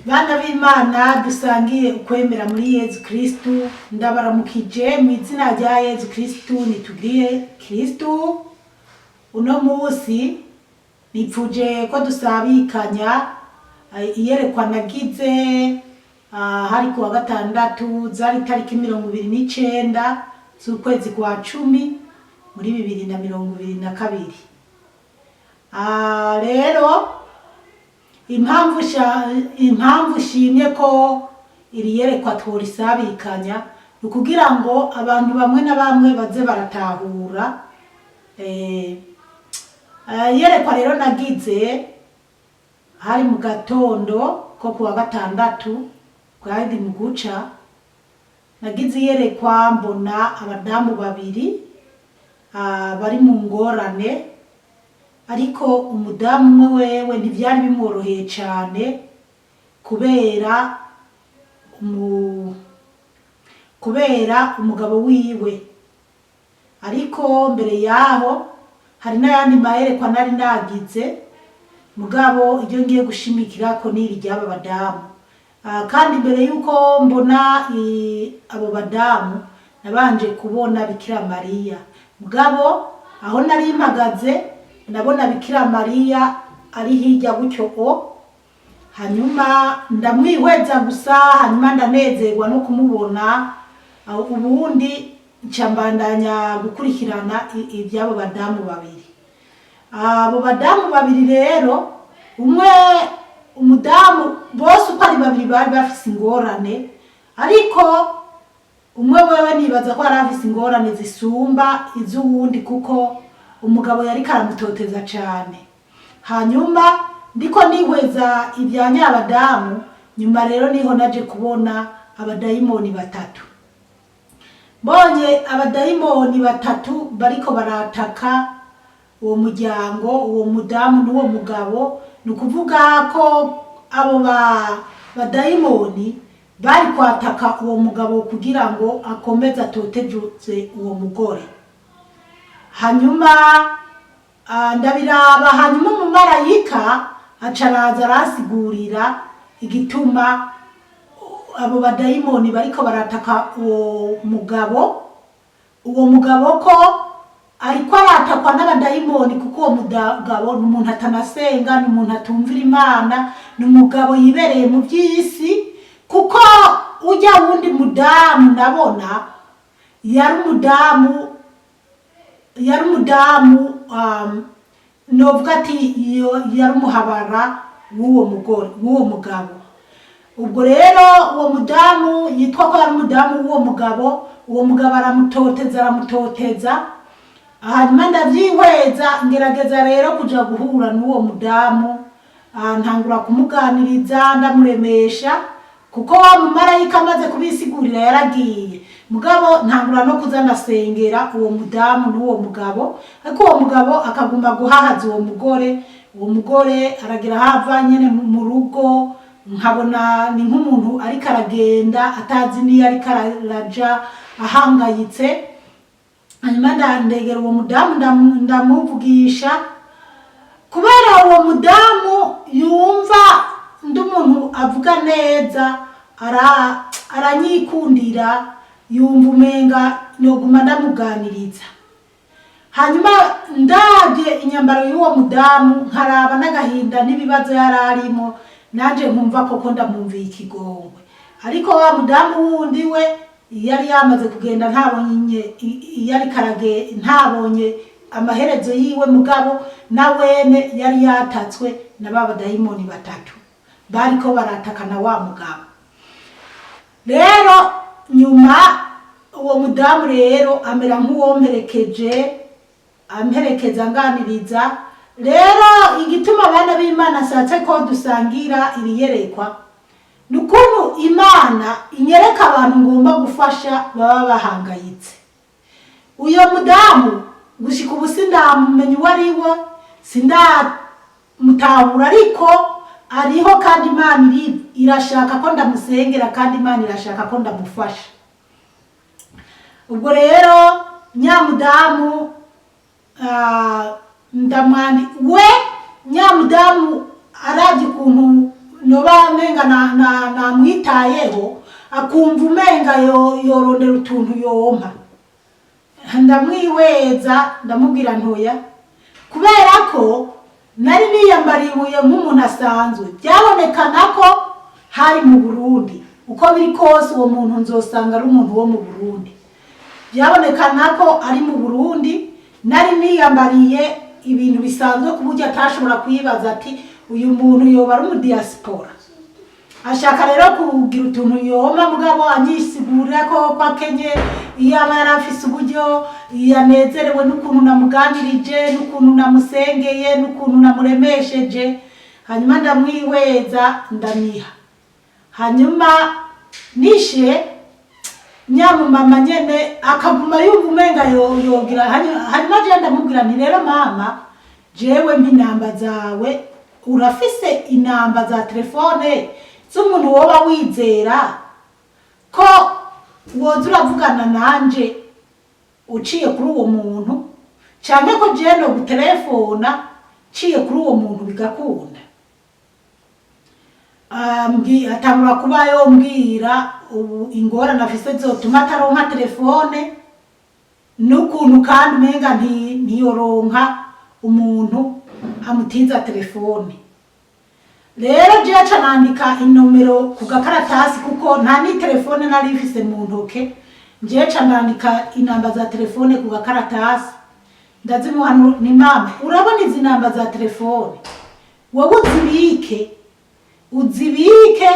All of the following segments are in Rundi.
Bana b'Imana dusangiye ukwemera muri Yezu Kristu, ndabaramukije mu izina rya Yezu Kristu. Nitugire Kristu. Uno musi nipfuje ko dusabikanya iyerekwa nagize hari kuwa gatandatu, zari tariki 29 z'ukwezi kwa 10 muri 2022. Rero impamvu nshimye ko iri yerekwa tworisabikanya ni ukugira ngo abantu bamwe na bamwe baze baratahura. Iyerekwa rero nagize hari mu gatondo ko kuwa gatandatu, bwari mu guca. Nagize iyerekwa mbona abadamu babiri bari mu ngorane, ariko umudamu umwe wewe ntivyari bimworoheye cane kubera umugabo wiwe. Ariko mbere yaho hari n'ayandi mayerekwa nari nagize, mugabo iryo ngiye gushimikirako n'iri ry'aba badamu. Kandi mbere yuko mbona abo badamu, nabanje kubona Bikira Mariya. Mugabo aho nari mpagaze nabona Bikira Mariya ari hirya gutyo o, hanyuma ndamwihweza gusa, hanyuma ndanezerwa no kumubona. Aho ubundi nca mbandanya gukurikirana iby'abo badamu babiri. Abo badamu babiri rero, umwe umudamu, bose uko ari babiri bari bafise ingorane, ariko umwe wewe nibaza ko yari afise ingorane zisumba iz'uwundi, kuko umugabo yariko aramutoteza cane. Hanyuma ndiko nihweza ibya nyabadamu, nyuma rero niho naje kubona abadayimoni batatu. Mbonye abadayimoni batatu bariko barataka uwo muryango, uwo mudamu n'uwo mugabo. Ni ukuvuga ko abo badayimoni bari kwataka uwo mugabo kugira ngo akomeze atoteze uwo mugore. Hanyuma ndabiraba, hanyuma umumarayika aca araza aransigurira igituma abo badayimoni bariko barataka uwo mugabo, uwo mugabo ko ariko aratakwa n'abadayimoni, kuko uwo mugabo ni umuntu atanasenga, ni umuntu atumvira Imana, ni umugabo yibereye mu by'isi. Kuko ujya wundi mudamu nabona yari umudamu, novuga ati yari umuhabara w'uwo mugore, w'uwo mugabo. Ubwo rero uwo mudamu yitwa ko yari umudamu w'uwo mugabo, uwo mugabo aramutoteza, aramutoteza. Hanyuma ndavyihweza, ngerageza rero kuja guhura n'uwo mudamu. Ntangura kumuganiriza, ndamuremesha, kuko wa mumarayika amaze kubisigurira yaragiye. Mugabo ntangura no kuza ndasengera uwo mudamu n'uwo mugabo, ariko uwo mugabo akaguma guhahaza uwo mugore. Uwo mugore aragira hava nyene mu rugo, nkabona ni nk'umuntu ariko aragenda atazi niyo ariko araja, ahangayitse. Hanyuma ndandegera uwo mudamu, ndamuvugisha. Kubera uwo mudamu yumva ndi umuntu avuga neza, aranyikundira, yumva umenga noguma ndamuganiriza. Hanyuma ndabye inyambaro y'uwo mudamu, nkaraba n'agahinda n'ibibazo yari arimo, nanje nkumva koko ndamwumviye ikigongwe. Ariko wa mudamu wundi we yari yamaze kugenda, ntabonye iyo ariko arage, ntabonye amaherezo yiwe. Mugabo na wene yari yatatswe na ba badayimoni batatu bariko baratakana wa mugabo. Rero nyuma uwo mudamu rero amera nk'uwomperekeje, amperekeza anganiriza. Rero igituma, abana b'Imana, ashatse ko dusangira iri yerekwa ni ukuntu Imana inyereka abantu ngomba gufasha baba bahangayitse. Uyo mudamu gushika ubu sindamumenya uwo ari we, sindamutahura, ariko ariho, kandi Imana irashaka ko ndamusengera, kandi Imana irashaka ko ndamufasha. Ubwo rero nyamudamu, ndamwandi we nyamudamu arabye ukuntu noba. umenga namwitayeho, akumva umenga yorondera utuntu yompa. Ndamwihweza, ndamubwira ntoya, kubera ko nari niyambariye nk'umuntu asanzwe, byabonekana ko hari mu Burundi. Uko biri kose uwo muntu nzosanga ari umuntu wo mu Burundi. Byabonekana ko ari mu Burundi, nari niyambariye ibintu bisanzwe ku buryo atashobora kwibaza ati uyu muntu yoba ari umudiyasipora. Ashaka rero kugira utuntu yoma, mugabo anyisigurira ko akenye, iyo aba yari afise uburyo, yanezerewe n'ukuntu namuganirije, n'ukuntu namusengeye, n'ukuntu namuremesheje. Hanyuma ndamwihweza, ndaniha. Hanyuma nishe nyamumama nyene akaguma yumva umenga yogira. Hanyuma je ndamubwira nti: "Rero mama, jewe mpa inamba zawe. Urafise inamba za telefone z'umuntu woba wizera ko woza uravugana nanje uciye kuri uwo muntu, canke ko jewe no gutelefona ciye kuri uwo muntu bigakunda?" Atangura kuba yombwira ubu ingorane afise zotuma ataronka telefone, n'ukuntu kandi umenga ntiyoronka umuntu amutiza telefone. Rero jewe ca nandika inomero ku gakaratasi, kuko nta ni telefone nari mfise mu ntoke. Njewe ca ndandika inamba za telefone ku gakaratasi, ndazimuha. Ni mama, urabona izi namba za telefone, wowe uzibike, uzibike,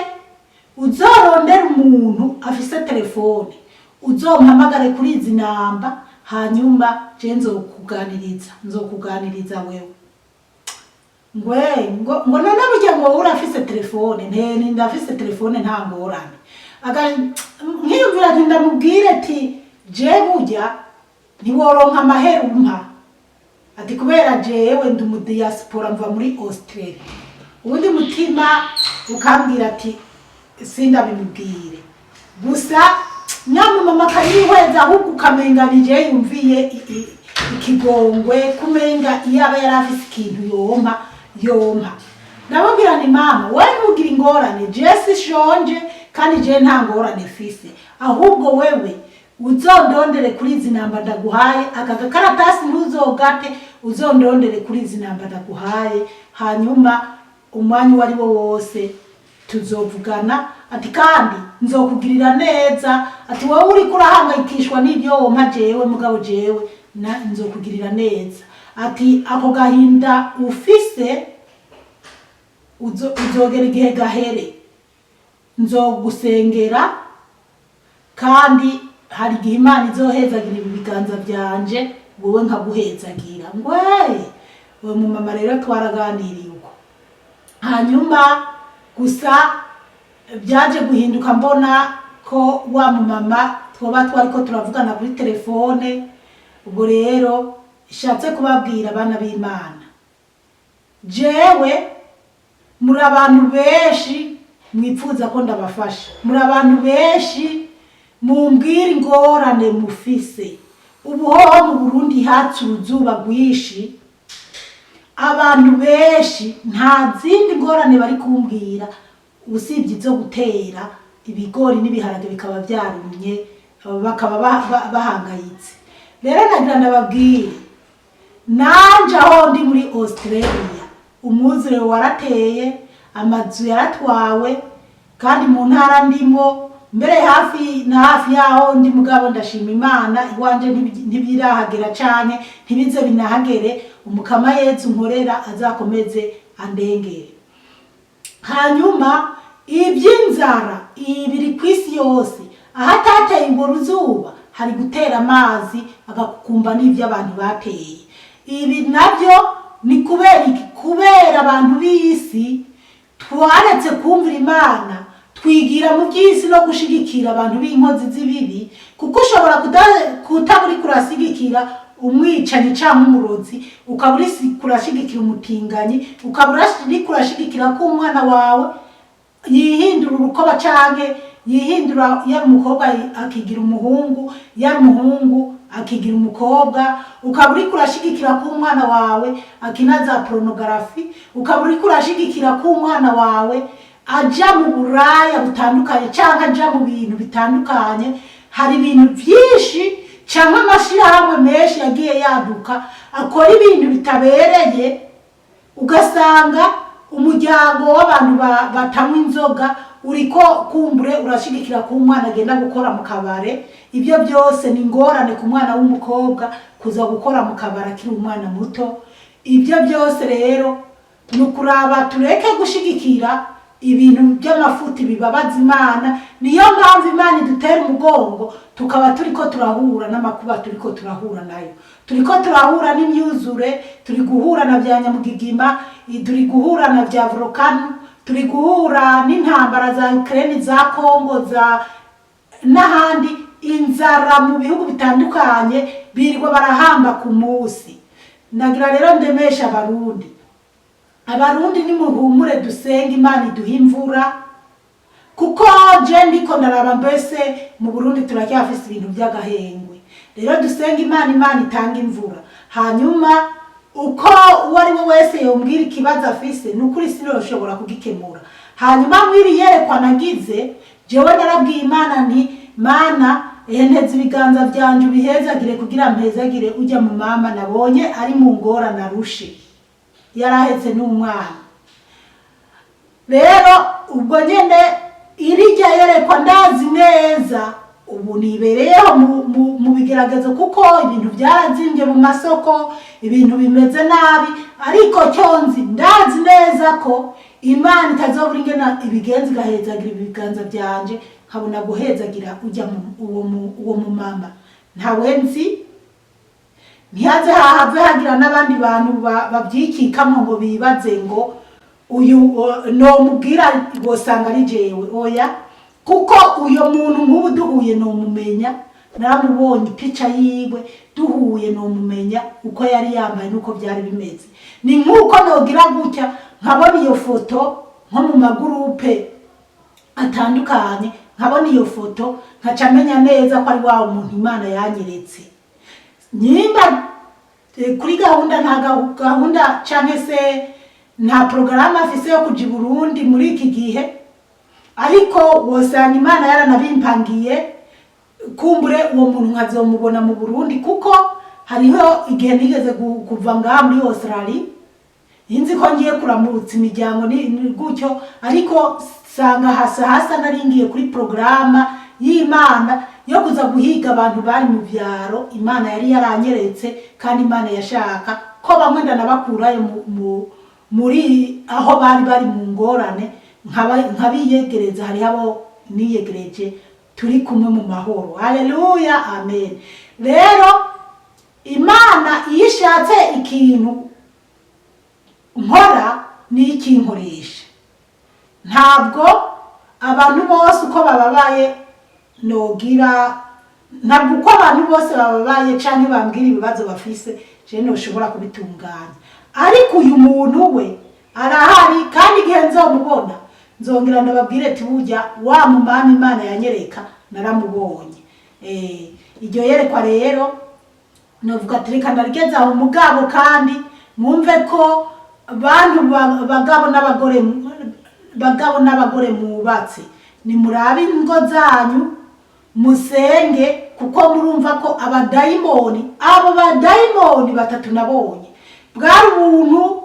uzorondera umuntu afise telefone, uzompamagare kuri izi namba, hanyuma je nzokuganiriza, nzokuganiriza wewe. Ngwe ngo none burya ngo wowe urafise telefone? Nteni ndafise telefone, nta ngorane. Nkiyumvira nti ndamubwire ati je burya ntiworonka amahera umpa, ati kubera jewe ndi umudiyasipora, mva muri Australia. Ubundi mutima ukambwira ati sindabimubwire. Gusa nyamumama akanyihweza, ahubwo ukamenga ni je yumviye ikigongwe, kumenga iyo aba yari afise ikintu yompa, yompa. Ndamubwira ni mama, we ntugire ingorane, je sishonje kandi je nta ngorane mfise. Ahubwo wewe uzondondere kuri izi namba ndaguhaye, aka gakaratasi ntuzogate, uzondondere kuri izi namba ndaguhaye, hanyuma umwanya uwo ari wo wose tuzovugana. Ati kandi nzokugirira neza. Ati wowe uriko urahangayikishwa n'ibyo wompa jewe, mugabo jewe na nzokugirira neza. Ati ako gahinda ufise uzogera igihe gahere, nzogusengera, kandi hari igihe Imana izohezagira ibi biganza byanje, wowe nkaguhezagira. Ngwe uwo mumama rero twaraganiriye uko. Hanyuma gusa byaje guhinduka, mbona ko wa mumama twoba twariko turavugana kuri telefone. Ubwo rero ishatse kubabwira, abana b'Imana, jewe muri abantu benshi mwipfuza ko ndabafasha, muri abantu benshi mumbwira ingorane mufise. Ubu hoho mu Burundi hatse uruzuba rwinshi, abantu benshi nta zindi ngorane bari kumbwira usibye izo gutera ibigori n'ibiharage bikaba byarumye, bakaba bahangayitse. Rero nagira ndababwire, nanje aho ndi muri Australia umwuzure warateye, amazu yaratwawe, kandi mu ntara ndimo mbere hafi na hafi yaho ndi, mugabo ndashima Imana iwanje ntibirahagera canke ntibize binahagere. Umukama Yezu nkorera azakomeze andengere. Hanyuma iby'inzara ibiri ku isi yose, aho atateye urwo ruzuba hari gutera amazi agakukumba n'ibyo abantu bateye. Ibi nabyo ni kubera iki? Kubera abantu b'isi twaretse kumvira Imana, twigira mu by'isi no gushigikira abantu b'inkozi z'ibibi, kuko ushobora kutaba uriko urasigikira umwicanyi cyangwa umurozi, ukaba uri kurashigikira umutinganyi, ukaba uriko urashigikira ko umwana wawe yihindura urukoba canke yihindura, yari umukobwa akigira umuhungu, yari umuhungu akigira umukobwa, ukaba uriko urashigikira ko umwana wawe akina za pornography, ukaba uriko urashigikira ko umwana wawe aja mu buraya butandukanye cyangwa aja mu bintu bitandukanye. Hari ibintu byinshi cyangwa amashyirahamwe menshi yagiye yaduka akora ibintu bitabereye, ugasanga umuryango w'abantu batanywa inzoga uriko kumbure urashigikira ko umwana agenda gukora mu kabare. Ibyo byose ni ingorane ku mwana w'umukobwa kuza gukora mu kabare akiri umwana muto. Ibyo byose rero ni ukuraba tureke gushigikira ibintu by'amafuti bibabaza Imana. Niyo mpamvu Imana idutera umugongo, tukaba turiko turahura n'amakuba, turiko turahura nayo, turiko turahura n'imyuzure, turi guhura na bya nyamugigima, turi guhura na bya volcano, turi guhura n'intambara za Ukraine, za Congo, za n'ahandi, inzara mu bihugu bitandukanye, birirwa barahamba ku munsi. Nagira rero ndemesha Abarundi: Abarundi, nimuhumure, dusenga Imana iduha imvura, kuko je ndiko ndaraba mbese mu Burundi turacyafise ibintu by'agahengwe. Rero dusenga Imana, Imana itanga imvura. Hanyuma uko uwo ari we wese yombwira ikibazo afise, ni ukuri sinoshobora kugikemura. Hanyuma mwiri yerekwa nagize, jewe narabwiye Imana nti: "Mana, enteze ibiganza vyanje, ubihezagire kugira mpezagire ujya mu mama nabonye ari mu ngorane, arushe, yarahetse n'umwana." Rero ubwo nyene irijya yerekwa, ndazi neza ubu nibereyeho mu bigeragezo, kuko ibintu byarazimbye mu masoko, ibintu bimeze nabi. Ariko cyonzi ndazi neza ko Imana itazobura ingena ibigenza igahezagira ibiganza byanje, nkabona guhezagira ujya uwo mu mama ntawe nzi. Ntihaze hahave hagira n'abandi bantu babyikikamo ngo bibaze ngo uyu nomubwira wosanga ari jewe. Oya, kuko uyo muntu nk'ubu duhuye nomumenya, naramubonye pica yiwe, duhuye nomumenya uko yari yambaye n'uko byari bimeze. Ni nk'uko nogira gutya nkabona iyo foto nko mu magurupe atandukanye, nkabona iyo foto, nkaca menya neza ko ari wa muntu Imana yanyeretse. Nyimba kuri gahunda, nta gahunda canke se nta porogaramu afise yo kuja i Burundi muri iki gihe, ariko wosanga Imana yaranabimpangiye, kumbure uwo muntu nkazomubona mu Burundi, kuko hariho igihe nigeze kuva ngaha muri Australia inzi ko ngiye kuramutsa imiryango ni gutyo, ariko sanga hasa hasa nari ngiye kuri porogaramu y'Imana yo kuza guhiga abantu bari mu byaro Imana yari yaranyeretse, kandi Imana yashaka ko bamwe ndanabakurayo muri aho bari bari mu ngorane, nkabiyegereza. Hariho abo niyegereje, turi kumwe mu mahoro. Haleluya, amen. Rero Imana iyo ishatse ikintu nkora ni ikinkoresha. Ntabwo abantu bose uko bababaye nogira, ntabwo uko abantu bose bababaye canke bambwira ibibazo bafise je noshobora kubitunganya. Ariko uyu muntu we arahari, kandi igihe nzomubona nzongera ndababwire ati: "Burya wa mumama Imana yanyereka naramubonye." Iryo yerekwa rero novuga ati reka ndarigeze aho mugabo, kandi mwumve ko bantu bagabo n'abagore, bagabo n'abagore mwubatse, nimurabe ingo zanyu, musenge, kuko murumva ko abadayimoni, abo badayimoni batatu nabonye, bwari ubuntu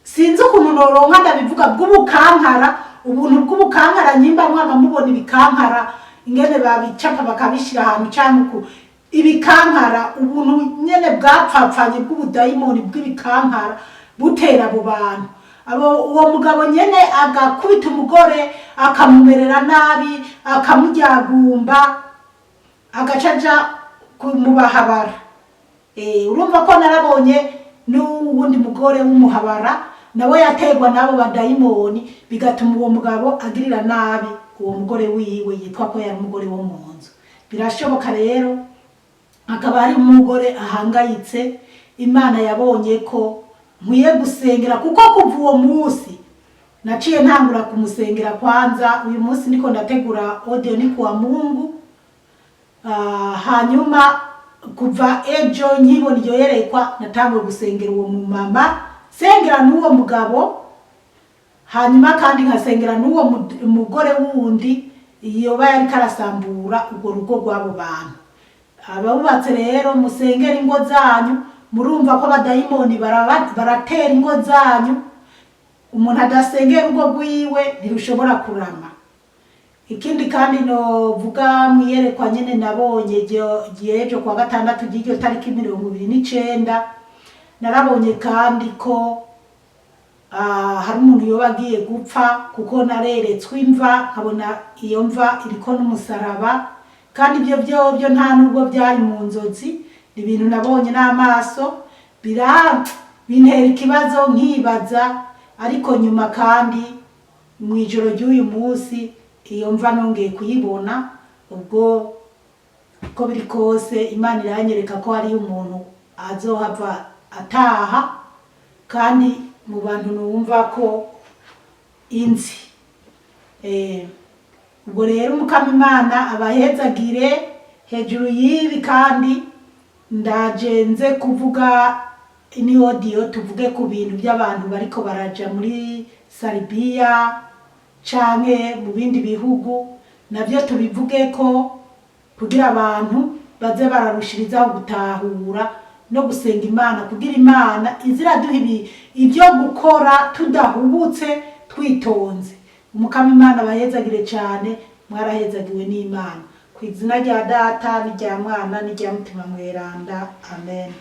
sinzi ukuntu noronka ndabivuga, bw'ubukankara, ubuntu bw'ubukankara. Nyimba mwaba mubona ibikankara ingene babicapa bakabishira ahantu canke uku ibikankara, ubuntu nyene bwapfapfanye bw'ubudayimoni bw'ibikankara butera abo bantu, abo uwo mugabo nyene agakubita umugore, akamumerera nabi, akamuryagumba, agaca aja kumubahabara. Urumva ko narabonye n'uwundi mugore w'umuhabara nawe yaterwa n'abo badayimoni, bigatuma uwo mugabo agirira nabi uwo mugore wiwe yitwa ko yari umugore wo mu nzu. Birashoboka rero akaba ari umugore ahangayitse, Imana yabonye ko nkwiye gusengera, kuko kuva uwo munsi naciye ntangura kumusengera. Kwanza uyu munsi niko ndategura audio ni kuwa Mungu. Hanyuma kuva ejo nkibona iryo yerekwa, natanguye gusengera uwo mumama, sengera n'uwo mugabo. Hanyuma kandi nkasengera n'uwo mugore wundi yoba yariko arasambura urwo rugo rw'abo bantu. Abubatse rero, musengera ingo zanyu. Murumva ko abadayimoni baratera ingo zanyu. Umuntu adasengera urugo rwiwe ntirushobora kurama. Ikindi kandi novuga, mwiyerekwa nyene nabonye ryejo kuwa gatandatu ry'iryo tariki 29, narabonye kandi ko hari umuntu yoba agiye gupfa, kuko nareretswe imva, nkabona iyo mva iriko n'umusaraba. Kandi ibyo byobyo nta nubwo byari mu nzozi, ni ibintu nabonye n'amaso. Bintera ikibazo, nkibaza. Ariko nyuma kandi mu ijoro ry'uyu munsi iyo mva nongeye kuyibona. Ubwo uko biri kose, Imana iranyereka ko hariyo umuntu azohava ataha, kandi mu bantu numva ko inzi. Ubwo rero Umukama Imana abahezagire. Hejuru y'ibi kandi ndaje nze kuvuga ni audio, tuvuge ku bintu by'abantu bariko baraja muri Saribiya canke mu bindi bihugu, navyo tubivuge ko kugira abantu baze bararushirizaho gutahura no gusenga Imana, kugira Imana iziraduha ibyo gukora tudahubutse, twitonze. Umukama Imana abahezagire cyane. Mwarahezagiwe n'Imana. Ku izina rya Data n'irya Mwana n'irya Mutima Mweranda, amen.